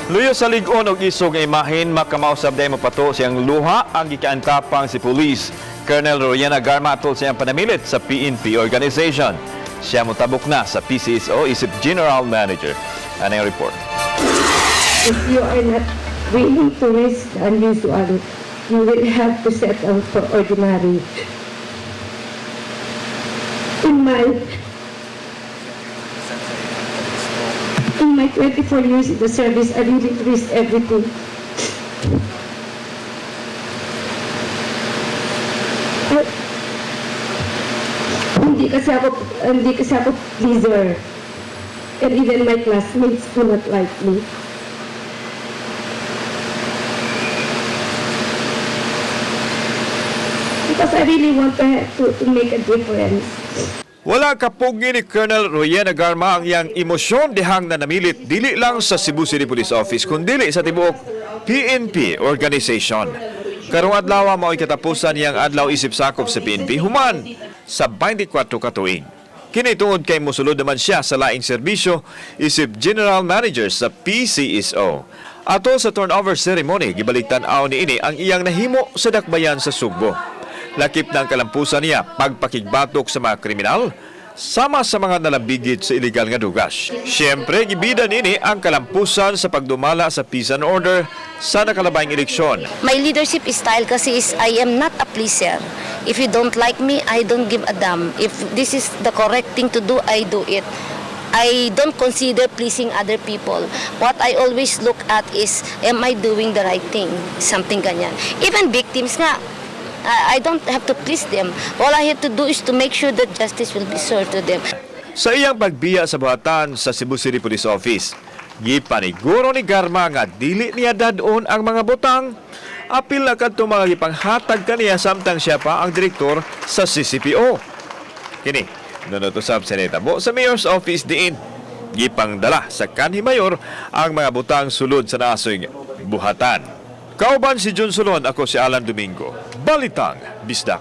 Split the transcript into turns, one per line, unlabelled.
Luyo sa lig-on og isog nga imahin, makamao sab day mopato siyang luha ang gikaantapang si Police Colonel Rowena Garma atol sa iyang panamilit sa PNP organization. Siya motabok na sa PCSO isip General Manager. Ano yung report?
If you are not willing to risk the unusual, you will have to settle for ordinary. In my 24 years in the service, I really risked everything. Hindi kasi ako pleaser. And even my classmates do not like me. Because I really want to make a difference.
Wala kapugi ni Colonel Rowena Garma ang iyang emosyon dihang nanamilit dili lang sa Cebu City Police Office kundili sa tibuok PNP organization. Karong adlaw mao'y katapusan niyang adlaw isip sakop sa PNP human sa 24 ka tuig. Kini tungod kay mosulod naman siya sa laing serbisyo isip General Manager sa PCSO. Ato sa turnover ceremony, gibaliktan-aw niini ang iyang nahimo sa dakbayan sa Sugbo. Lakip ng kalampusan niya pagpakigbatok sa mga kriminal sama sa mga nalabigit sa illegal nga dugas. Siyempre, gibida nini ang kalampusan sa pagdumala sa peace and order sa nakalabayng eleksyon.
My leadership style kasi is I am not a pleaser. If you don't like me, I don't give a damn. If this is the correct thing to do, I do it. I don't consider pleasing other people. What I always look at is, am I doing the right thing? Something ganyan. Even victims nga, I don't have to please them. All I have to do is to make sure that justice will be served to them.
Sa iyang pagbiya sa buhatan sa Cebu City Police Office, gipaniguro ni Garma nga dili niya dadon ang mga butang. Apil na kadto mga gipanghatag kaniya samtang siya pa ang direktor sa CCPO. Kini, nunot usab sa nitabo sa Mayor's Office diin. Gipangdala sa kanhi mayor ang mga butang sulod sa naasoy buhatan. Kauban si John Solon, ako si Alan Domingo. Balitang Bisdak.